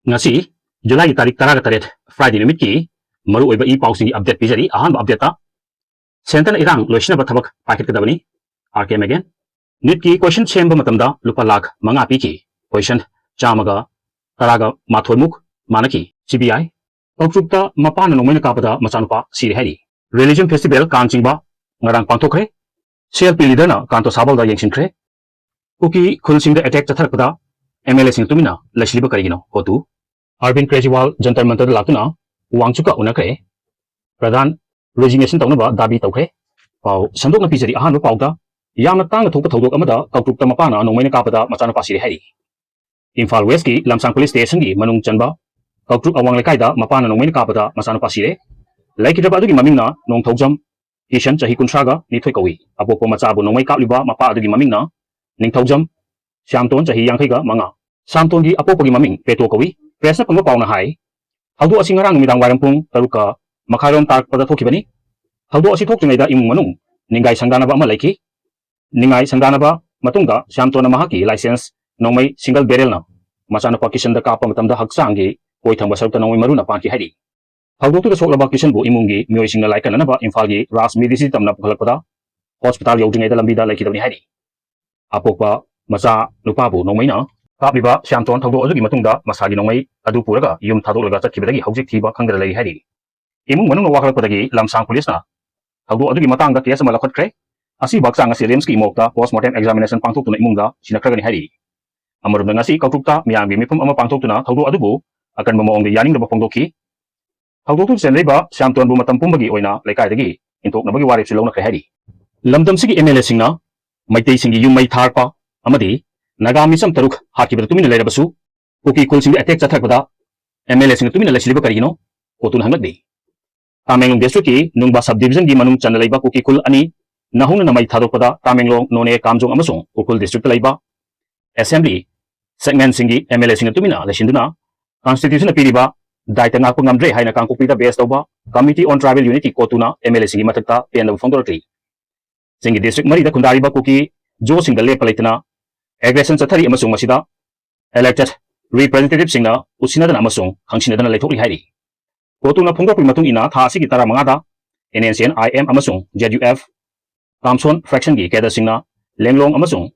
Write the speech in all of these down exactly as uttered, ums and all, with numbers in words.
ꯉꯁꯤ ꯖꯨꯂꯥꯏꯒꯤ ꯇꯥꯔꯤꯛ ꯇꯔꯥꯒ ꯇꯔꯦꯠ, Friday ꯅꯨꯃꯤꯠꯀꯤ ꯃꯔꯨꯑꯣꯏꯕ ꯏ ꯄꯥꯎꯁꯤꯡꯒꯤ update ꯄꯤꯖꯔꯤ꯫ ꯑꯍꯥꯟꯕ updateꯇ, centreꯅ ꯏꯔꯥꯡ ꯂꯣꯏꯁꯤꯟꯅꯕ ꯊꯕꯛ ꯄꯥꯏꯈꯠꯀꯗꯕꯅꯤ꯫ ꯑꯥꯔ ꯀꯦ ꯃꯦꯒꯦꯟ꯫ NEETꯀꯤ question ꯁꯦꯝꯕ ꯃꯇꯝꯗ ꯂꯨꯄꯥ ꯂꯥꯈ ꯃꯉꯥ ꯄꯤꯈꯤ꯫ Question ꯆꯥꯝꯃꯒ ꯇꯔꯥꯒ ꯃꯥꯊꯣꯏꯃꯨꯛ ꯃꯥꯟꯅꯈꯤ꯫ ꯁꯤ ꯕꯤ ꯑꯥꯏ꯫ ꯀꯧꯇ꯭ꯔꯨꯛꯇ ꯃꯄꯥꯅ ꯅꯣꯡꯃꯩꯅ ꯀꯥꯞꯄꯗ ꯃꯆꯥꯅꯨꯄꯥ ꯁꯤꯔꯦ ꯍꯥꯏꯔꯤ꯫ Religion festival ꯀꯥꯡ ꯆꯤꯡꯕ ꯉꯔꯥꯡ ꯄꯥꯡꯊꯣꯛꯈ꯭ꯔꯦ꯫ ꯁꯤ ꯑꯦꯜ ꯄꯤ leaderꯅ ꯀꯥꯟꯇꯣ ꯁꯥꯕꯜꯗ ꯌꯦꯡꯁꯤꯟꯈ꯭ꯔꯦ꯫ ꯀꯨꯀꯤ ꯈꯨꯜꯁꯤꯡꯗ attack ꯆꯠꯊꯔꯛꯄꯗ ꯑꯦꯝ ꯑꯦꯜ ꯑꯦꯁꯤꯡ ꯇꯨꯃꯤꯟꯅ ꯂꯩꯁꯤꯜꯂꯤꯕ ꯀꯔꯤꯒꯤꯅꯣ? ꯀꯣꯇꯨ꯫ ꯑꯔꯕꯤꯟ ꯀ꯭ꯔꯦꯖꯤꯋꯥꯜ ꯖꯟꯇꯔ ꯃꯟꯇꯔꯗ ꯂꯥꯛꯇꯨꯅ ꯋꯥꯡꯆꯨꯛꯀ ꯎꯅꯈ꯭ꯔꯦ꯫ ꯄ꯭ꯔꯙꯥꯟ resignation ꯇꯧꯅꯕ ꯗꯥꯕꯤ ꯇꯧꯈ꯭ꯔꯦ꯫ ꯄꯥꯎ ꯁꯟꯗꯣꯛꯅ ꯄꯤꯖꯔꯤ꯫ ꯑꯍꯥꯟꯕ ꯄꯥꯎꯗ, ꯌꯥꯝꯅ ꯇꯥꯡꯅ ꯊꯣꯛꯄ ꯊꯧꯗꯣꯛ ꯑꯃꯗ ꯀꯧꯇ꯭ꯔꯨꯛꯇ ꯃꯄꯥꯅ ꯅꯣꯡꯃꯩꯅ ꯀꯥꯞꯄꯗ ꯃꯆꯥꯅꯨꯄꯥ ꯁꯤꯔꯦ ꯍꯥꯏꯔꯤ꯫ ꯏꯝꯐꯥꯜ Westꯀꯤ ꯂꯝꯁꯥꯡ police stationꯒꯤ ꯃꯅꯨꯡ ꯆꯟꯕ ꯀꯧꯇ꯭ꯔꯨꯛ ꯑꯋꯥꯡ ꯂꯩꯀꯥꯏꯗ ꯃꯄꯥꯅ ꯅꯣꯡꯃꯩꯅ ꯀꯥꯞꯄꯗ ꯃꯆꯥꯅꯨꯄꯥ ꯁꯤꯔꯦ꯫ ꯂꯩꯈꯤꯗ꯭ꯔꯕ ꯑꯗꯨꯒꯤ ꯃꯃꯤꯡꯅ ꯅꯣꯡꯊꯧꯖꯝ ꯀꯤꯁꯟ, ꯆꯍꯤ ꯀꯨꯟꯊ꯭ꯔꯥꯒ ꯅꯤꯊꯣꯏ ꯀꯧꯏ꯫ ꯑꯄꯣꯛꯄ ꯃꯆꯥꯕꯨ ꯅꯣꯡꯃꯩ ꯀꯥꯞꯂꯤꯕ ꯃꯄꯥ ꯑꯗꯨꯒꯤ ꯃꯃꯤꯡꯅ ꯅꯤꯡꯊꯧꯖꯝ ꯁ꯭ꯌꯥꯝꯇꯣꯟ, ꯆꯍꯤ ꯌꯥꯡꯈꯩꯒ ꯃꯉꯥ꯫ ꯁ꯭ꯌꯥꯝꯇꯣꯟꯒꯤ ꯑꯄꯣꯛꯄꯒꯤ ꯃꯃꯤꯡ ꯄꯦꯇꯣ ꯀꯧꯏ꯫ Pressꯅ ꯐꯪꯕ ꯄꯥꯎꯅ ꯍꯥꯏ, ꯊꯧꯗꯣꯛ ꯑꯁꯤ ꯉꯔꯥꯡ ꯅꯨꯃꯤꯗꯥꯡ ꯋꯥꯏꯔꯝ ꯄꯨꯡ ꯇꯔꯨꯛꯀ ꯃꯈꯥꯏꯔꯣꯝ ꯇꯥꯔꯛꯄꯗ ꯊꯣꯛꯈꯤꯕꯅꯤ꯫ ꯊꯧꯗꯣꯛ ꯑꯁꯤ ꯊꯣꯛꯇ꯭ꯔꯤꯉꯩꯗ ꯏꯃꯨꯡ ꯃꯅꯨꯡ ꯅꯤꯡꯒꯥꯏ ꯁꯪꯗꯥꯅꯕ ꯑꯃ ꯂꯩꯈꯤ꯫ ꯅꯤꯡꯉꯥꯏ ꯁꯪꯗꯥꯅꯕ ꯃꯇꯨꯡꯗ ꯁ꯭ꯌꯥꯝꯇꯣꯟꯅ ꯃꯍꯥꯛꯀꯤ licensed ꯅꯣꯡꯃꯩ single barrelꯅ ꯃꯆꯥꯅꯨꯄꯥ ꯀꯤꯁꯟꯗ ꯀꯥꯞꯄ ꯃꯇꯝꯗ ꯍꯛꯆꯥꯡꯒꯤ ꯑꯣꯏ ꯊꯪꯕ ꯁꯔꯨꯛꯇ ꯅꯣꯡꯃꯩ ꯃꯔꯨꯅ ꯄꯥꯟꯈꯤ ꯍꯥꯏꯔꯤ꯫ ꯊꯧꯗꯣꯛꯇꯨꯗ ꯁꯣꯛꯂꯕ ꯀꯤꯁꯟꯕꯨ ꯏꯃꯨꯡꯒꯤ ꯃꯤꯑꯣꯏꯁꯤꯡꯅ ꯂꯥꯏꯀꯠꯅꯅꯕ ꯏꯝꯐꯥꯜꯒꯤ ꯔꯥꯖ ꯃꯦꯗꯤꯁꯤ ꯇꯝꯅ ꯄꯨꯈꯠꯂꯛꯄꯗ hospital ꯌꯧꯗ꯭ꯔꯤꯉꯩꯗ ꯂꯝꯕꯤꯗ ꯂꯩꯈꯤꯗꯕꯅꯤ ꯍꯥꯏꯔꯤ꯫ ꯑꯄꯣꯛꯄ ꯃꯆꯥ ꯅꯨꯄꯥꯕꯨ ꯅꯣꯡꯃꯩꯅ ꯀꯥꯞꯂꯤꯕ ꯁ꯭ꯌꯥꯝꯇꯣꯟ ꯊꯧꯗꯣꯛ ꯑꯗꯨꯒꯤ ꯃꯇꯨꯡꯗ ꯃꯁꯥꯒꯤ ꯅꯣꯡꯃꯩ ꯑꯗꯨ ꯄꯨꯔꯒ ꯌꯨꯝ ꯊꯥꯗꯣꯛꯂꯒ ꯆꯠꯈꯤꯕꯗꯒꯤ ꯍꯧꯖꯤꯛ ꯊꯤꯕ ꯈꯪꯗꯅ ꯂꯩꯔꯤ ꯍꯥꯏꯔꯤ꯫ ꯏꯃꯨꯡ ꯃꯅꯨꯡꯅ ꯋꯥꯀꯠꯂꯛꯄꯗꯒꯤ ꯂꯝꯁꯥꯡ policeꯅ ꯊꯧꯗꯣꯛ ꯑꯗꯨꯒꯤ ꯃꯇꯥꯡꯗ case ꯑꯃ ꯂꯧꯈꯠꯈ꯭ꯔꯦ꯫ ꯑꯁꯤꯕ ꯍꯛꯆꯥꯡ ꯑꯁꯤ RIMSꯀꯤ morgueꯗ post mortem examination ꯄꯥꯡꯊꯣꯛꯇꯨꯅ ꯏꯃꯨꯡꯗ ꯁꯤꯟꯅꯈ꯭ꯔꯒꯅꯤ ꯍꯥꯏꯔꯤ꯫ ꯑꯃꯔꯣꯝꯗ ꯉꯁꯤ ꯀꯧꯇ꯭ꯔꯨꯛꯇ ꯃꯤꯌꯥꯝꯒꯤ ꯃꯤꯐꯝ ꯑꯃ ꯄꯥꯡꯊꯣꯛꯇꯨꯅ ꯊꯧꯗꯣꯛ ꯑꯗꯨꯕꯨ ꯑꯀꯟꯕ ꯃꯑꯣꯡꯗ ꯌꯥꯅꯤꯡꯗꯕ ꯐꯣꯡꯗꯣꯛꯈꯤ꯫ ꯊꯧꯗꯣꯛꯇꯨ ꯆꯦꯟꯅꯔꯤꯕ ꯁ꯭ꯌꯥꯝꯇꯣꯟꯕꯨ ꯃꯇꯝ ꯄꯨꯝꯕꯒꯤ ꯑꯣꯏꯅ ꯂꯩꯀꯥꯏꯗꯒꯤ ꯏꯟꯊꯣꯛꯅꯕꯒꯤ ꯋꯥꯔꯦꯞꯁꯨ ꯂꯧꯅꯈ꯭ꯔꯦ ꯍꯥꯏꯔꯤ꯫ ꯂꯝꯗꯝꯁꯤꯒꯤ ꯑꯦꯝ ꯑꯦꯜ ꯑꯦꯁꯤꯡꯅ ꯃꯩꯇꯩꯁꯤꯡꯒꯤ ꯌꯨꯝ ꯃꯩ ꯊꯥꯔꯛꯄ ꯑꯃꯗꯤ ꯅꯥꯒꯥ ꯃꯤꯆꯝ ꯇꯔꯨꯛ ꯍꯥꯠꯈꯤꯕꯗ ꯇꯨꯃꯤꯟꯅ ꯂꯩꯔꯕꯁꯨ ꯀꯨꯀꯤ ꯈꯨꯜꯁꯤꯡꯗ attack ꯆꯠꯊꯔꯛꯄꯗ ꯑꯦꯝ ꯑꯦꯜ ꯑꯦꯁꯤꯡꯅ ꯇꯨꯃꯤꯟꯅ ꯂꯩꯁꯤꯜꯂꯤꯕ ꯀꯔꯤꯒꯤꯅꯣ? ꯀꯣꯇꯨꯅ ꯍꯪꯂꯛꯂꯤ꯫ ꯇꯥꯃꯦꯡꯂꯣꯡ districtꯀꯤ ꯅꯨꯡꯕꯥ sub divisionꯒꯤ ꯃꯅꯨꯡ ꯆꯟꯅ ꯂꯩꯕ ꯀꯨꯀꯤ ꯈꯨꯜ ꯑꯅꯤ ꯅꯧꯍꯧꯅꯅ ꯃꯩ ꯊꯥꯗꯣꯛꯄꯗ ꯇꯥꯃꯦꯡꯂꯣꯡ, ꯅꯣꯅꯦ, ꯀꯥꯝꯖꯣꯡ ꯑꯃꯁꯨꯡ ꯎꯈ꯭ꯔꯨꯜ districtꯇ ꯂꯩꯕ assembly segmentꯁꯤꯡꯒꯤ ꯑꯦꯝ ꯑꯦꯜ ꯑꯦꯁꯤꯡꯅ ꯇꯨꯃꯤꯟꯅ ꯂꯩꯁꯤꯟꯗꯨꯅ constitutionꯅ ꯄꯤꯔꯤꯕ ꯗꯥꯏꯇ ꯉꯥꯛꯄ ꯉꯝꯗ꯭ꯔꯦ ꯍꯥꯏꯅ ꯀꯥꯡꯄꯣꯛꯄꯤꯗ base ꯇꯧꯕ Committee on Tribal Unity ꯀꯣꯇꯨꯅ ꯑꯦꯝ ꯑꯦꯜ ꯑꯦꯁꯤꯡꯒꯤ ꯃꯊꯛꯇ ꯄꯦꯟꯗꯕ ꯐꯣꯡꯗꯣꯔꯛꯂꯤ꯫ ꯆꯤꯡꯒꯤ district ꯃꯔꯤꯗ ꯈꯨꯟꯗꯥꯔꯤꯕ ꯀꯨꯀꯤ ꯖꯣꯁꯤꯡꯗ ꯂꯦꯞꯄ ꯂꯩꯇꯅ ꯑꯦꯒ꯭ꯔꯦꯁꯟ ꯆꯠꯊꯔꯤ ꯑꯃꯁꯨꯡ ꯃꯁꯤꯗ ꯏꯂꯦꯛꯇꯦꯗ ꯔꯤꯄ꯭ꯔꯖꯦꯟꯇꯦꯇꯤꯚꯁꯤꯡꯅ ꯎꯁꯤꯟꯅꯗꯅ ꯑꯃꯁꯨꯡ ꯈꯪꯁꯤꯟꯅꯗꯅ ꯂꯩꯊꯣꯛꯂꯤ ꯍꯥꯏꯔꯤ꯫ ꯀꯣꯇꯨꯅ ꯐꯣꯡꯗꯣꯛꯄꯒꯤ ꯃꯇꯨꯡ ꯏꯟꯅ, ꯊꯥ ꯑꯁꯤꯒꯤ ꯇꯔꯥꯃꯉꯥꯗ N N C N I M ꯑꯃꯁꯨꯡ ꯖꯦꯗ ꯌꯨ ꯑꯦꯐ ꯀꯥꯝꯁꯣꯟ ꯐ꯭ꯔꯦꯛꯁꯟꯒꯤ ꯀꯦꯗꯔꯁꯤꯡꯅ ꯂꯦꯡꯂꯣꯡ ꯑꯃꯁꯨꯡ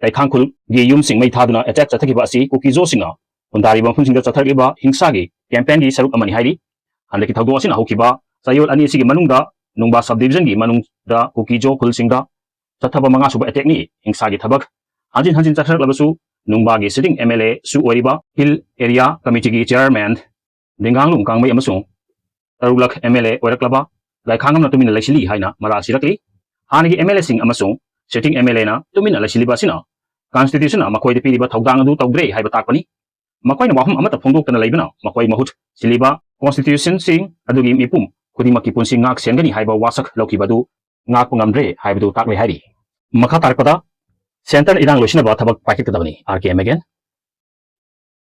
ꯀꯩꯈꯥꯡꯈꯨꯜꯒꯤ ꯌꯨꯝꯁꯤꯡ ꯃꯩ ꯊꯥꯗꯨꯅ ꯑꯦꯇꯦꯛ ꯆꯠꯊꯈꯤꯕ ꯑꯁꯤ ꯀꯨꯀꯤꯖꯣꯁꯤꯡꯅ ꯈꯨꯟꯗꯥꯔꯤꯕ ꯃꯐꯝꯁꯤꯡꯗ ꯆꯠꯊꯔꯛꯂꯤꯕ ꯍꯤꯡꯁꯥꯒꯤ ꯀꯦꯝꯄꯦꯟꯒꯤ ꯁꯔꯨꯛ ꯑꯃꯅꯤ ꯍꯥꯏꯔꯤ꯫ ꯍꯟꯗꯛꯀꯤ ꯊꯧꯗꯣꯛ ꯑꯁꯤꯅ ꯍꯧꯈꯤꯕ ꯆꯌꯣꯜ ꯑꯅꯤ ꯑꯁꯤꯒꯤ ꯃꯅꯨꯡꯗ ꯅꯨꯡꯕꯥ ꯁꯕ ꯗꯤꯕꯤꯖꯟꯒꯤ ꯃꯅꯨꯡꯗ ꯀꯨꯀꯤꯖꯣ ꯈꯨꯜꯁꯤꯡꯗ ꯆꯠꯊꯕ ꯃꯉꯥꯁꯨꯕ ꯑꯦꯇꯦꯛꯅꯤ꯫ ꯍꯤꯡꯁꯥꯒꯤ ꯊꯕꯛ ꯍꯟꯖꯤꯟ ꯍꯟꯖꯤꯟ ꯆꯠꯊꯔꯛꯂꯕꯁꯨ, ꯅꯨꯡꯕꯥꯒꯤ ꯁꯤꯇꯤꯡ ꯑꯦꯝ ꯑꯦꯜ ꯑꯦꯁꯨ ꯑꯣꯏꯔꯤꯕ ꯍꯤꯜ ꯑꯦꯔꯤꯌꯥ ꯀꯃꯤꯇꯤꯒꯤ ꯆꯤꯌꯔꯃꯦꯟ ꯗꯤꯡꯒꯥꯡꯂꯨꯡ ꯀꯥꯡꯃꯩ ꯑꯃꯁꯨꯡ ꯇꯔꯨꯛꯂꯛ ꯑꯦꯝ ꯑꯦꯜ ꯑꯦ ꯑꯣꯏꯔꯛꯂꯕ ꯒꯥꯏꯈꯥꯉꯝꯅ ꯇꯨꯃꯤꯟꯅ ꯂꯩꯁꯤꯜꯂꯤ ꯍꯥꯏꯅ ꯃꯔꯥꯜ ꯁꯤꯔꯛꯂꯤ꯫ ꯍꯥꯟꯅꯒꯤ ꯑꯦꯝ ꯑꯦꯜ ꯑꯦꯁꯤꯡ ꯑꯃꯁꯨꯡ ꯁꯤꯇꯤꯡ ꯑꯦꯝ ꯑꯦꯜ ꯑꯦꯅ ꯇꯨꯃꯤꯟꯅ ꯂꯩꯁꯤꯜꯂꯤꯕ ꯑꯁꯤꯅ ꯀꯟꯁꯇꯤꯇ꯭ꯌꯨꯁꯟꯅ ꯃꯈꯣꯏꯗ ꯄꯤꯔꯤꯕ ꯊꯧꯗꯥꯡ ꯑꯗꯨ ꯇꯧꯗ꯭ꯔꯦ ꯍꯥꯏꯕ ꯇꯥꯛꯄꯅꯤ꯫ ꯃꯈꯣꯏꯅ ꯋꯥꯐꯝ ꯑꯃꯠꯇ ꯐꯣꯡꯗꯣꯛꯇꯅ ꯂꯩꯕꯅ ꯃꯈꯣꯏ ꯃꯍꯨꯠ ꯁꯤꯜꯂꯤꯕ ꯀꯣꯟꯁꯇꯤꯇ꯭ꯌꯨꯁꯟꯁꯤꯡ ꯑꯗꯨꯒꯤ ꯃꯤꯄꯨꯝ ꯈꯨꯗꯤꯡꯃꯛꯀꯤ ꯄꯨꯟꯁꯤ ꯉꯥꯛ ꯁꯦꯟꯒꯅꯤ ꯍꯥꯏꯕ ꯋꯥꯁꯛ ꯂꯧꯈꯤꯕ ꯑꯗꯨ ꯉꯥꯛꯄ ꯉꯝꯗ꯭ꯔꯦ ꯍꯥꯏꯕꯗꯨ ꯇꯥꯛꯂꯦ ꯍꯥꯏꯔꯤ꯫ ꯃꯈꯥ ꯇꯥꯔꯛꯄꯗ ꯁꯦꯟꯇꯔꯅ ꯏꯔꯥꯡ ꯂꯣꯏꯁꯤꯟꯅꯕ ꯊꯕꯛ ꯄꯥꯏꯈꯠꯀꯗꯕꯅꯤ꯫ ꯑꯥꯔ ꯀꯦ ꯃꯦꯒꯦꯟ꯫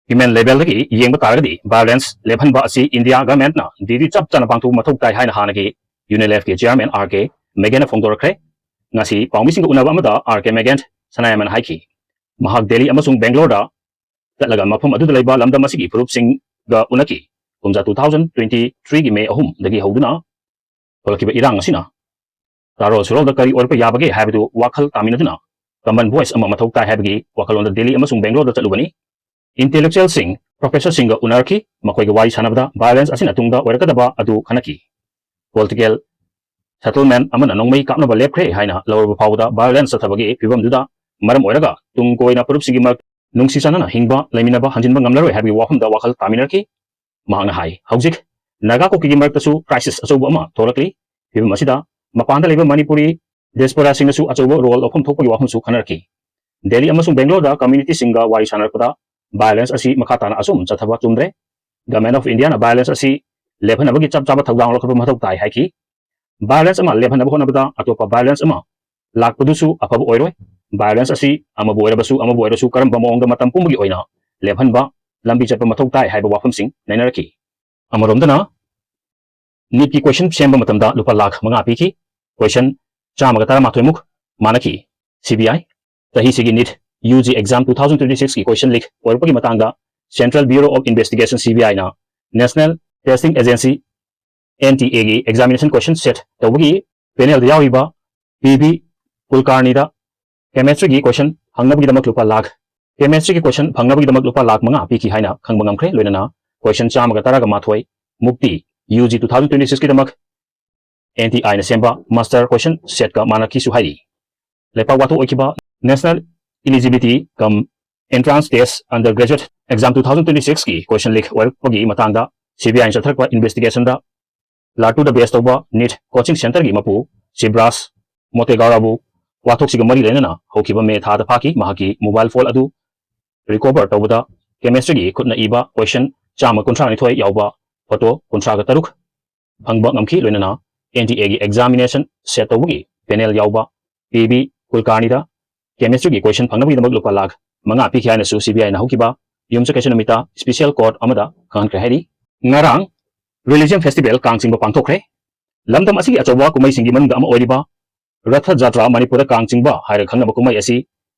ꯍ꯭ꯌꯨꯃꯦꯟ ꯂꯦꯚꯦꯜꯗꯒꯤ ꯌꯦꯡꯕ ꯇꯥꯔꯒꯗꯤ, ꯚꯥꯏꯑꯣꯂꯦꯟꯁ ꯂꯦꯞꯍꯟꯕ ꯑꯁꯤ ꯏꯟꯗꯤꯌꯥ ꯒꯚꯔꯟꯃꯦꯟꯠꯅ ꯗ꯭ꯌꯨꯇꯤ ꯆꯞ ꯆꯥꯅ ꯄꯥꯡꯊꯣꯛꯄ ꯃꯊꯧ ꯇꯥꯏ ꯍꯥꯏꯅ ꯍꯥꯟꯅꯒꯤ ꯌꯨꯅꯤꯂꯦꯐꯀꯤ ꯆꯤꯌꯔꯃꯦꯟ ꯑꯥꯔ ꯀꯦ ꯃꯦꯒꯦꯟꯅ ꯐꯣꯡꯗꯣꯔꯛꯈ꯭ꯔꯦ꯫ ꯉꯁꯤ ꯄꯥꯎꯃꯤꯁꯤꯡꯒ ꯎꯅꯕ ꯑꯃꯗ ꯑꯥꯔ ꯀꯦ ꯃꯦꯒꯦꯟ ꯁꯅꯥꯌꯥꯃꯟ ꯍꯥꯏꯈꯤ꯫ ꯃꯍꯥꯛ ꯗꯦꯜꯂꯤ ꯑꯃꯁꯨꯡ ꯕꯦꯡꯒ꯭ꯂꯣꯔꯗ ꯆꯠꯂꯒ ꯃꯐꯝ ꯑꯗꯨꯗ ꯂꯩꯕ ꯂꯝꯗꯝ ꯑꯁꯤꯒꯤ ꯐꯨꯔꯨꯞꯁꯤꯡꯒ ꯎꯅꯈꯤ꯫ ꯀꯨꯝꯖꯥ two thousand twenty three ꯒꯤ ꯃꯦ ꯑꯍꯨꯝꯗꯒꯤ ꯍꯧꯗꯨꯅ ꯊꯣꯛꯂꯛꯈꯤꯕ ꯏꯔꯥꯡ ꯑꯁꯤꯅ ꯆꯥꯔꯣꯜ ꯁꯨꯔꯣꯜꯗ ꯀꯔꯤ ꯑꯣꯏꯔꯛꯄ ꯌꯥꯕꯒꯦ ꯍꯥꯏꯕꯗꯨ ꯋꯥꯈꯜ ꯇꯥꯃꯤꯟꯅꯗꯨꯅ ꯀꯃꯟ ꯚꯣꯏꯁ ꯑꯃ ꯃꯊꯧ ꯇꯥꯏ ꯍꯥꯏꯕꯒꯤ ꯋꯥꯈꯜꯂꯣꯟꯗ ꯗꯦꯜꯂꯤ ꯑꯃꯁꯨꯡ ꯕꯦꯡꯒ꯭ꯂꯣꯔꯗ ꯆꯠꯂꯨꯕꯅꯤ꯫ ꯏꯟꯇꯦꯂꯦꯛꯆꯨꯑꯦꯜꯁꯤꯡ, ꯄ꯭ꯔꯣꯐꯦꯁꯔꯁꯤꯡꯒ ꯎꯅꯔꯛꯈꯤ꯫ ꯃꯈꯣꯏꯒ ꯋꯥꯔꯤ ꯁꯥꯟꯅꯕꯗ ꯚꯥꯏꯑꯣꯂꯦꯟꯁ ꯑꯁꯤꯅ ꯇꯨꯡꯗ ꯑꯣꯏꯔꯛꯀꯗꯕ ꯑꯗꯨ ꯈꯟꯅꯈꯤ꯫ ꯄꯣꯂꯤꯇꯤꯀꯦꯜ ꯁꯦꯇꯜꯃꯦꯟ ꯑꯃꯅ ꯅꯣꯡꯃꯩ ꯀꯥꯞꯅꯕ ꯂꯦꯞꯈ꯭ꯔꯦ ꯍꯥꯏꯅ ꯂꯧꯔꯕ ꯐꯥꯎꯕꯗ, ꯚꯥꯏꯑꯣꯂꯦꯟꯁ ꯆꯠꯊꯕꯒꯤ ꯐꯤꯕꯝꯗꯨꯗ ꯃꯔꯝ ꯑꯣꯏꯔꯒ ꯇꯨꯡ ꯀꯣꯏꯅ ꯐꯨꯔꯨꯞꯁꯤꯡꯒꯤ ꯃꯔꯛ ꯅꯨꯡꯁꯤ ꯆꯥꯟꯅꯅ ꯍꯤꯡꯕ, ꯂꯩꯃꯤꯟꯅꯕ ꯍꯟꯖꯤꯟꯕ ꯉꯝꯂꯔꯣꯏ ꯍꯥꯏꯕꯒꯤ ꯋꯥꯐꯝꯗ ꯋꯥꯈꯜ ꯇꯥꯃꯤꯟꯅꯔꯛꯈꯤ꯫ ꯃꯍꯥꯛꯅ ꯍꯥꯏ, ꯍꯧꯖꯤꯛ ꯅꯥꯒꯥ ꯀꯨꯀꯤꯒꯤ ꯃꯔꯛꯇꯁꯨ ꯀ꯭ꯔꯥꯏꯁꯤꯁ ꯑꯆꯧꯕ ꯑꯃ ꯊꯣꯛꯂꯛꯂꯤ꯫ ꯐꯤꯕꯝ ꯑꯁꯤꯗ ꯃꯄꯥꯟꯗ ꯂꯩꯕ ꯃꯅꯤꯄꯨꯔꯤ ꯗꯤꯌꯥꯁꯄꯣꯔꯥꯁꯤꯡꯅꯁꯨ ꯑꯆꯧꯕ ꯔꯣꯜ ꯂꯧꯐꯝ ꯊꯣꯛꯄꯒꯤ ꯋꯥꯐꯝꯁꯨ ꯈꯟꯅꯔꯛꯈꯤ꯫ ꯗꯦꯜꯂꯤ ꯑꯃꯁꯨꯡ ꯕꯦꯡꯒ꯭ꯂꯣꯔꯗ ꯀꯝꯃ꯭ꯌꯨꯅꯤꯇꯤꯁꯤꯡꯒ ꯋꯥꯔꯤ ꯁꯥꯟꯅꯔꯛꯄꯗ ꯚꯥꯏꯑꯣꯂꯦꯟꯁ ꯑꯁꯤ ꯃꯈꯥ ꯇꯥꯅ ꯑꯁꯨꯝ ꯆꯠꯊꯕ ꯆꯨꯝꯗ꯭ꯔꯦ꯫ ꯒꯚꯔꯟꯃꯦꯟꯠ ꯑꯣꯐ ꯏꯟꯗꯤꯌꯥꯅ ꯚꯥꯏꯑꯣꯂꯦꯟꯁ ꯑꯁꯤ ꯂꯦꯞꯍꯟꯅꯕꯒꯤ ꯆꯞ ꯆꯥꯕ ꯊꯧꯗꯥꯡ ꯂꯧꯈꯠꯄ ꯃꯊꯧ ꯇꯥꯏ ꯍꯥꯏꯈꯤ꯫ ꯚꯥꯏꯑꯣꯂꯦꯟꯁ ꯑꯃ ꯂꯦꯞꯍꯟꯅꯕ ꯍꯣꯠꯅꯕꯗ ꯑꯇꯣꯞꯄ ꯚꯥꯏꯑꯣꯂꯦꯟꯁ ꯑꯃ ꯂꯥꯛꯄꯗꯨꯁꯨ ꯑꯐꯕ ꯑꯣꯏꯔꯣꯏ꯫ ꯚꯥꯏꯑꯣꯂꯦꯟꯁ ꯑꯁꯤ ꯑꯃꯕꯨ ꯑꯣꯏꯔꯕꯁꯨ ꯑꯃꯕꯨ ꯑꯣꯏꯔꯁꯨ ꯀꯔꯝꯕ ꯃꯑꯣꯡꯗ ꯃꯇꯝ ꯄꯨꯝꯕꯒꯤ ꯑꯣꯏꯅ ꯂꯦꯞꯍꯟꯕ ꯂꯝꯕꯤ ꯆꯠꯄ ꯃꯊꯧ ꯇꯥꯏ ꯍꯥꯏꯕ ꯋꯥꯐꯝꯁꯤꯡ ꯅꯩꯅꯔꯛꯈꯤ꯫ ꯑꯃꯔꯣꯝꯗꯅ, ꯅꯤꯠꯀꯤ ꯀꯣꯏꯁꯟ ꯁꯦꯝꯕ ꯃꯇꯝꯗ ꯂꯨꯄꯥ ꯂꯥꯈ ꯃꯉꯥ ꯄꯤꯈꯤ꯫ ꯀꯣꯏꯁꯟ ꯆꯥꯝꯃꯒ ꯇꯔꯥꯃꯥꯊꯣꯏ ꯃꯨꯛ ꯃꯥꯟꯅꯈꯤ꯫ ꯁꯤ ꯕꯤ ꯑꯥꯏ, ꯆꯍꯤꯁꯤꯒꯤ NEET UG exam two thousand twenty six ꯀꯤ question leak ꯑꯣꯏꯔꯛꯄꯒꯤ ꯃꯇꯥꯡꯗ Central Bureau of Investigation, CBI ꯅ National Testing Agency, NTA ꯒꯤ examination question set ꯇꯧꯕꯒꯤ panel ꯗ ꯌꯥꯎꯔꯤꯕ PV Kulkarni ꯗ chemistry ꯒꯤ question ꯍꯪꯅꯕꯒꯤꯗꯃꯛ ꯂꯨꯄꯥ ꯂꯥꯈ, chemistry ꯒꯤ question ꯐꯪꯅꯕꯒꯤꯗꯃꯛ ꯂꯨꯄꯥ ꯂꯥꯈ ꯃꯉꯥ ꯄꯤꯈꯤ ꯍꯥꯏꯅ ꯈꯪꯕ ꯉꯝꯈ꯭ꯔꯦ꯫ ꯂꯣꯏꯅꯅ question ꯆꯥꯝꯃꯒ ꯇꯔꯥꯒ ꯃꯥꯊꯣꯏ ꯃꯨꯛꯇꯤ UG two thousand twenty six ꯀꯤꯗꯃꯛ NTI ꯅ ꯁꯦꯝꯕ master question set ꯀ ꯃꯥꯟꯅꯈꯤꯁꯨ ꯍꯥꯏꯔꯤ꯫ ꯂꯩꯄꯥꯛ ꯋꯥꯊꯣꯛ ꯑꯣꯏꯈꯤꯕ National Eligibility cum Entrance Test Undergraduate Exam two thousand twenty six ꯀꯤ question leak ꯑꯣꯏꯔꯛꯄꯒꯤ ꯃꯇꯥꯡꯗ CBI ꯅ ꯆꯠꯊꯔꯛꯄ investigation ꯗ ꯂꯥꯇꯨꯔꯗ base ꯇꯧꯕ NEET coaching centre ꯒꯤ ꯃꯄꯨ ꯁꯤꯕ꯭ꯔꯥꯖ ꯃꯣꯇꯦꯒꯥꯔꯥꯕꯨ ꯋꯥꯊꯣꯛꯁꯤꯒ ꯃꯔꯤ ꯂꯩꯅꯅ ꯍꯧꯈꯤꯕ ꯃꯦ ꯊꯥꯗ ꯐꯥꯈꯤ꯫ ꯃꯍꯥꯛꯀꯤ mobile phone ꯑꯗꯨ recover ꯇꯧꯕꯗ chemistry ꯒꯤ ꯈꯨꯠꯅ ꯏꯕ question ꯆꯥꯝꯃ ꯀꯨꯟꯊ꯭ꯔꯥ ꯅꯤꯊꯣꯏ ꯌꯥꯎꯕ photo ꯀꯨꯟꯊ꯭ꯔꯥꯒ ꯇꯔꯨꯛ ꯐꯪꯕ ꯉꯝꯈꯤ꯫ ꯂꯣꯏꯅꯅ NTA ꯒꯤ examination set ꯇꯧꯕꯒꯤ panel ꯌꯥꯎꯕ PV Kulkarni ꯗ chemistry ꯒꯤ question ꯐꯪꯅꯕꯒꯤꯗꯃꯛ ꯂꯨꯄꯥ ꯂꯥꯈ ꯃꯉꯥ ꯄꯤꯈꯤ ꯍꯥꯏꯅꯁꯨ CBI ꯅ ꯍꯧꯈꯤꯕ ꯌꯨꯝꯁꯀꯩꯁ ꯅꯨꯃꯤꯠꯇ special court ꯑꯃꯗ ꯈꯪꯍꯟꯈ꯭ꯔꯦ ꯍꯥꯏꯔꯤ꯫ ꯉꯔꯥꯡ religion festival ꯀꯥꯡ ꯆꯤꯡꯕ ꯄꯥꯡꯊꯣꯛꯈ꯭ꯔꯦ꯫ ꯂꯝꯗꯝ ꯑꯁꯤꯒꯤ ꯑꯆꯧꯕ ꯀꯨꯝꯍꯩꯁꯤꯡꯒꯤ ꯃꯅꯨꯡꯗ ꯑꯃ ꯑꯣꯏꯔꯤꯕ ꯔꯊ ꯖꯥꯇ꯭ꯔꯥ, ꯃꯅꯤꯄꯨꯔꯗ ꯀꯥꯡ ꯆꯤꯡꯕ ꯍꯥꯏꯔꯒ ꯈꯪꯅꯕ ꯀꯨꯝꯍꯩ ꯑꯁꯤ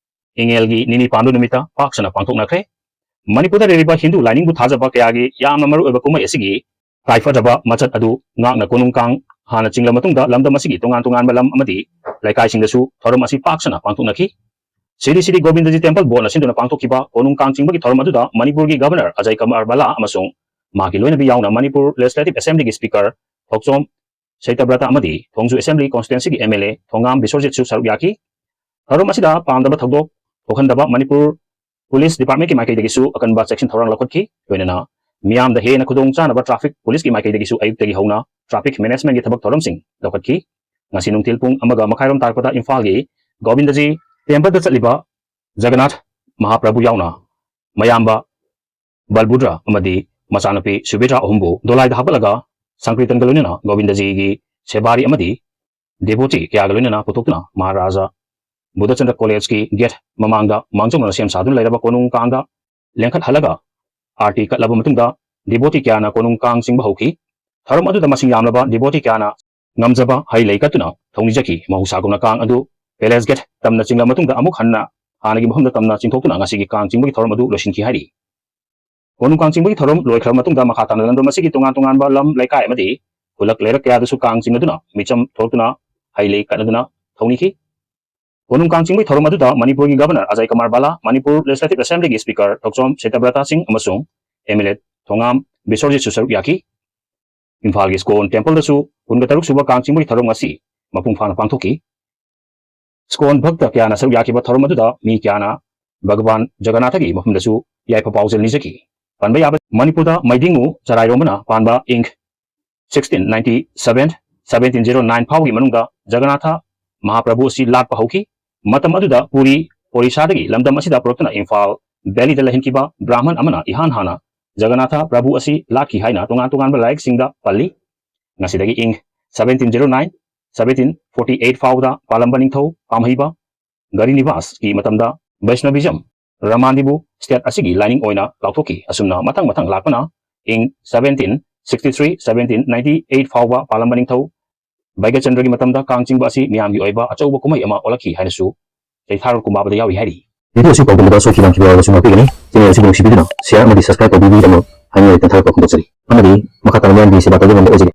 ꯏꯉꯦꯜꯒꯤ ꯅꯤꯅꯤ ꯄꯥꯟꯕ ꯅꯨꯃꯤꯠꯇ ꯄꯥꯛ ꯁꯟꯅ ꯄꯥꯡꯊꯣꯛꯅꯈ꯭ꯔꯦ꯫ ꯃꯅꯤꯄꯨꯔꯗ ꯂꯩꯔꯤꯕ ꯍꯤꯟꯗꯨ ꯂꯥꯏꯅꯤꯡꯕꯨ ꯊꯥꯖꯕ ꯀꯌꯥꯒꯤ ꯌꯥꯝꯅ ꯃꯔꯨꯑꯣꯏꯕ ꯀꯨꯝꯍꯩ ꯑꯁꯤꯒꯤ ꯇꯥꯏꯐꯗ꯭ꯔꯕ ꯃꯆꯠ ꯑꯗꯨ ꯉꯥꯛꯅ ꯀꯣꯅꯨꯡ ꯀꯥꯡ ꯍꯥꯟꯅ ꯆꯤꯡꯂꯕ ꯃꯇꯨꯡꯗ ꯂꯝꯗꯝ ꯑꯁꯤꯒꯤ ꯇꯣꯉꯥꯟ ꯇꯣꯉꯥꯟꯕ ꯂꯝ ꯑꯃꯗꯤ ꯂꯩꯀꯥꯏꯁꯤꯡꯗꯁꯨ ꯊꯧꯔꯝ ꯑꯁꯤ ꯄꯥꯛ ꯁꯟꯅ ꯄꯥꯡꯊꯣꯛꯅꯈꯤ꯫ ꯁꯤꯔꯤ ꯁꯤꯔꯤ ꯒꯣꯕꯤꯟꯗꯖꯤ Temple Board ꯅ ꯁꯤꯟꯗꯨꯅ ꯄꯥꯡꯊꯣꯛꯈꯤꯕ ꯀꯣꯅꯨꯡ ꯀꯥꯡ ꯆꯤꯡꯕꯒꯤ ꯊꯧꯔꯝ ꯑꯗꯨꯗ ꯃꯅꯤꯄꯨꯔꯒꯤ Governor ꯑꯖꯌ ꯀꯨꯃꯥꯔ ꯚꯜꯂꯥ ꯑꯃꯁꯨꯡ ꯃꯍꯥꯛꯀꯤ ꯂꯣꯏꯅꯕꯤ ꯌꯥꯎꯅ ꯃꯅꯤꯄꯨꯔ Legislative Assembly ꯒꯤ Speaker ꯊꯣꯛꯆꯣꯝ ꯁꯩꯇꯕ꯭ꯔꯇ ꯑꯃꯗꯤ ꯊꯣꯡꯖꯨ Assembly Constituency ꯒꯤ MLA ꯊꯣꯉꯥꯝ ꯕꯤꯁ꯭ꯋꯖꯤꯠꯁꯨ ꯁꯔꯨꯛ ꯌꯥꯈꯤ꯫ ꯊꯧꯔꯝ ꯑꯁꯤꯗ ꯄꯥꯝꯗꯕ ꯊꯧꯗꯣꯛ ꯊꯣꯛꯍꯟꯗꯕ ꯃꯅꯤꯄꯨꯔ Police Department ꯀꯤ ꯃꯥꯏꯀꯩꯗꯒꯤꯁꯨ ꯑꯀꯟꯕ ꯆꯦꯛꯁꯤꯟ ꯊꯧꯔꯥꯡ ꯂꯧꯈꯠꯈꯤ꯫ ꯂꯣꯏꯅꯅ ꯃꯤꯌꯥꯝꯗ ꯍꯦꯟꯅ ꯈꯨꯗꯣꯡ ꯆꯥꯅꯕ traffic police ꯀꯤ ꯃꯥꯏꯀꯩꯗꯒꯤꯁꯨ ꯑꯌꯨꯛꯇꯒꯤ ꯍꯧꯅ traffic management ꯀꯤ ꯊꯕꯛ ꯊꯧꯔꯝꯁꯤꯡ ꯂꯧꯈꯠꯈꯤ꯫ ꯉꯁꯤ ꯅꯨꯡꯊꯤꯜ ꯄꯨꯡ ꯑꯃꯒ ꯃꯈꯥꯏꯔꯣꯝ ꯇꯥꯔꯛꯄꯗ ꯏꯝꯐꯥꯜꯒꯤ ꯒꯣꯕꯤꯟꯗꯖꯤ Temple ꯗ ꯆꯠꯂꯤꯕ ꯖꯒꯟꯅꯥꯊ ꯃꯍꯥꯄ꯭ꯔꯚꯨ ꯌꯥꯎꯅ ꯃꯌꯥꯝꯕ ꯕꯜꯕꯨꯗ꯭ꯔ ꯑꯃꯗꯤ ꯃꯆꯥꯅꯨꯄꯤ ꯁꯨꯚꯦꯗ꯭ꯔꯥ ꯑꯍꯨꯝꯕꯨ ꯗꯣꯂꯥꯏꯗ ꯍꯥꯞꯀꯠꯂꯒ ꯁꯪꯀ꯭ꯔꯤꯇꯟꯒ ꯂꯣꯏꯅꯅ ꯒꯣꯕꯤꯟꯗꯖꯤꯒꯤ ꯁꯦꯕꯥꯔꯤ ꯑꯃꯗꯤ devotee ꯀꯌꯥꯒ ꯂꯣꯏꯅꯅ ꯄꯨꯊꯣꯛꯇꯨꯅ ꯃꯍꯥꯔꯥꯖꯥ ꯕꯨꯙꯆꯟꯗ꯭ꯔ College ꯀꯤ gate ꯃꯃꯥꯡꯗ ꯃꯥꯡꯖꯧꯅꯅ ꯁꯦꯝ ꯁꯥꯗꯨꯅ ꯂꯩꯔꯕ ꯀꯣꯅꯨꯡ ꯀꯥꯡꯗ ꯂꯦꯡꯈꯠꯍꯜꯂꯒ ꯑꯥꯔꯇꯤ ꯀꯠꯂꯕ ꯃꯇꯨꯡꯗ devotee ꯀꯌꯥꯅ ꯀꯣꯅꯨꯡ ꯀꯥꯡ ꯆꯤꯡꯕ ꯍꯧꯈꯤ꯫ ꯊꯧꯔꯝ ꯑꯗꯨꯗ ꯃꯁꯤꯡ ꯌꯥꯝꯂꯕ devotee ꯀꯌꯥꯅ ꯉꯝꯖꯕ ꯍꯩ ꯂꯩ ꯀꯠꯇꯨꯅ ꯊꯧꯅꯤꯖꯈꯤ꯫ ꯃꯍꯧꯁꯥꯒꯨꯝꯅ ꯀꯥꯡ ꯑꯗꯨ Palace gate ꯇꯝꯅ ꯆꯤꯡꯂꯕ ꯃꯇꯨꯡꯗ ꯑꯃꯨꯛ ꯍꯟꯅ ꯍꯥꯟꯅꯒꯤ ꯃꯐꯝꯗ ꯇꯝꯅ ꯆꯤꯡꯊꯣꯛꯇꯨꯅ ꯉꯁꯤꯒꯤ ꯀꯥꯡ ꯆꯤꯡꯕꯒꯤ ꯊꯧꯔꯝ ꯑꯗꯨ ꯂꯣꯏꯁꯤꯟꯈꯤ ꯍꯥꯏꯔꯤ꯫ ꯀꯣꯅꯨꯡ ꯀꯥꯡ ꯆꯤꯡꯕꯒꯤ ꯊꯧꯔꯝ ꯂꯣꯏꯈ꯭ꯔꯕ ꯃꯇꯨꯡꯗ ꯃꯈꯥ ꯇꯥꯅ ꯂꯝꯗꯝ ꯑꯁꯤꯒꯤ ꯇꯣꯉꯥꯟ ꯇꯣꯉꯥꯟꯕ ꯂꯝ, ꯂꯩꯀꯥꯏ ꯑꯃꯗꯤ ꯈꯨꯜꯂꯛ ꯂꯩꯔꯛ ꯀꯌꯥꯗꯁꯨ ꯀꯥꯡ ꯆꯤꯡꯅꯗꯨꯅ ꯃꯤꯆꯝ ꯊꯣꯛꯇꯨꯅ ꯍꯩ ꯂꯩ ꯀꯠꯅꯗꯨꯅ ꯊꯧꯅꯤꯈꯤ꯫ ꯀꯣꯅꯨꯡ ꯀꯥꯡ ꯆꯤꯡꯕꯒꯤ ꯊꯧꯔꯝ ꯑꯗꯨꯗ ꯃꯅꯤꯄꯨꯔꯒꯤ ꯒꯕꯔꯅꯔ ꯑꯖꯌ ꯀꯨꯃꯥꯔ ꯚꯥꯂꯥ, ꯃꯅꯤꯄꯨꯔ ꯂꯦꯖꯤꯁꯂꯦꯇꯤꯚ ꯑꯦꯁꯦꯝꯕ꯭ꯂꯤꯒꯤ ꯁ꯭ꯄꯤꯀꯔ ꯊꯣꯛꯆꯣꯝ ꯁꯇ꯭ꯌꯕ꯭ꯔꯇꯥ ꯁꯤꯡ ꯑꯃꯁꯨꯡ ꯑꯦꯝ ꯑꯦꯜ ꯑꯦ ꯊꯣꯉꯥꯝ ꯕꯤꯁ꯭ꯋꯔꯖꯤꯠꯁꯨ ꯁꯔꯨꯛ ꯌꯥꯈꯤ꯫ ꯏꯝꯐꯥꯜꯒꯤ ꯁ꯭ꯀꯣꯟ ꯇꯦꯝꯄꯜꯗꯁꯨ ꯀꯨꯟꯒ ꯇꯔꯨꯛ ꯁꯨꯕ ꯀꯥꯡ ꯆꯤꯡꯕꯒꯤ ꯊꯧꯔꯝ ꯑꯁꯤ ꯃꯄꯨꯡ ꯐꯥꯅ ꯄꯥꯡꯊꯣꯛꯈꯤ꯫ ꯁ꯭ꯀꯣꯟ ꯚꯛꯇ ꯀꯌꯥꯅ ꯁꯔꯨꯛ ꯌꯥꯈꯤꯕ ꯊꯧꯔꯝ ꯑꯗꯨꯗ ꯃꯤ ꯀꯌꯥꯅ ꯚꯒꯕꯥꯟ ꯖꯒꯅꯥꯊꯒꯤ ꯃꯐꯝꯗꯁꯨ ꯌꯥꯏꯐ ꯄꯥꯎꯖꯦꯜ ꯅꯤꯖꯈꯤ꯫ ꯄꯟꯕ ꯌꯥꯕ, ꯃꯅꯤꯄꯨꯔꯗ ꯃꯩꯗꯤꯡꯉꯨ ꯆꯔꯥꯏꯔꯣꯝꯕꯅ ꯄꯥꯟꯕ ꯏꯪ sixteen ninety seven, seventeen zero nine ꯐꯥꯎꯒꯤ ꯃꯅꯨꯡꯗ ꯖꯒꯅꯥꯊ ꯃꯍꯥꯄ꯭ꯔꯚꯨ ꯑꯁꯤ ꯂꯥꯠꯄ ꯍꯧꯈꯤ꯫ ꯃꯇꯝ ꯑꯗꯨꯗ ꯄꯨꯔꯤ, ꯑꯣꯔꯤꯁꯥꯗꯒꯤ ꯂꯝꯗꯝ ꯑꯁꯤꯗ ꯄꯨꯔꯛꯇꯨꯅ ꯏꯝꯐꯥꯜ ꯚꯦꯂꯤꯗ ꯂꯩꯍꯟꯈꯤꯕ ꯕ꯭ꯔꯥꯍꯃꯟ ꯑꯃꯅ ꯏꯍꯥꯟ ꯍꯥꯟꯅ ꯖꯒꯅꯥꯊ ꯄ꯭ꯔꯚꯨ ꯑꯁꯤ ꯂꯥꯠꯈꯤ ꯍꯥꯏꯅ ꯇꯣꯉꯥꯟ ꯇꯣꯉꯥꯟꯕ ꯂꯥꯏꯔꯤꯛꯁꯤꯡꯗ ꯄꯜꯂꯤ꯫ ꯉꯁꯤꯗꯒꯤ ꯏꯪ seventeen zero nine, seventeen forty eight ꯐꯥꯎꯕꯗ ꯄꯥꯜꯂꯝꯕ ꯅꯤꯡꯊꯧ ꯄꯥꯝꯍꯩꯕ ꯒꯔꯤꯅꯤꯕꯥꯁꯀꯤ ꯃꯇꯝꯗ ꯚꯩꯁꯅꯚꯤꯖꯝ ꯔꯃꯥꯟꯗꯤꯕꯨ ꯁ꯭ꯇꯦꯠ ꯑꯁꯤꯒꯤ ꯂꯥꯏꯅꯤꯡ ꯑꯣꯏꯅ ꯂꯥꯎꯊꯣꯛꯈꯤ꯫ ꯑꯁꯨꯝꯅ ꯃꯊꯪ ꯃꯊꯪ ꯂꯥꯛꯄꯅ ꯏꯪ seventeen sixty three, seventeen ninety eight ꯐꯥꯎꯕ ꯄꯥꯜꯂꯝꯕ ꯅꯤꯡꯊꯧ ꯚꯩꯒꯆꯟꯗ꯭ꯔꯒꯤ ꯃꯇꯝꯗ ꯀꯥꯡ ꯆꯤꯡꯕ ꯑꯁꯤ ꯃꯤꯌꯥꯝꯒꯤ ꯑꯣꯏꯕ ꯑꯆꯧꯕ ꯀꯨꯝꯍꯩ ꯑꯃ ꯑꯣꯜꯂꯛꯈꯤ ꯍꯥꯏꯅꯁꯨ ꯆꯩꯊꯥꯔꯣꯜ ꯀꯨꯝꯕꯥꯕꯗ ꯌꯥꯎꯔꯤ ꯍꯥꯏꯔꯤ꯫ ꯚꯤꯗꯤꯑꯣ ꯑꯁꯤ ꯇꯧꯕꯗ ꯁꯣꯏꯈꯤ ꯂꯥꯟꯈꯤꯕ ꯌꯥꯎꯔꯕꯁꯨ ꯉꯥꯛꯄꯤꯒꯅꯤ꯫ ꯆꯦꯅꯦꯜ ꯑꯁꯤꯕꯨ ꯅꯨꯡꯁꯤꯕꯤꯗꯨꯅ ꯁꯤꯌꯥꯔ ꯑꯃꯗꯤ ꯁꯕꯁꯀ꯭ꯔꯥꯏꯕ ꯇꯧꯕꯤꯕꯒꯤꯗꯃꯛ ꯍꯥꯏꯅꯤꯡꯂꯦ ꯇꯦꯟꯊꯥꯔꯛꯄ ꯐꯣꯡꯗꯣꯛꯆꯔꯤ꯫ ꯑꯃꯗꯤ ꯃꯈꯥ ꯇꯥꯅ ꯃꯤꯌꯥꯝꯒꯤ ꯁꯦꯕꯥ ꯇꯧꯕ ꯉꯝꯕ ꯑꯣꯏꯖꯒꯦ꯫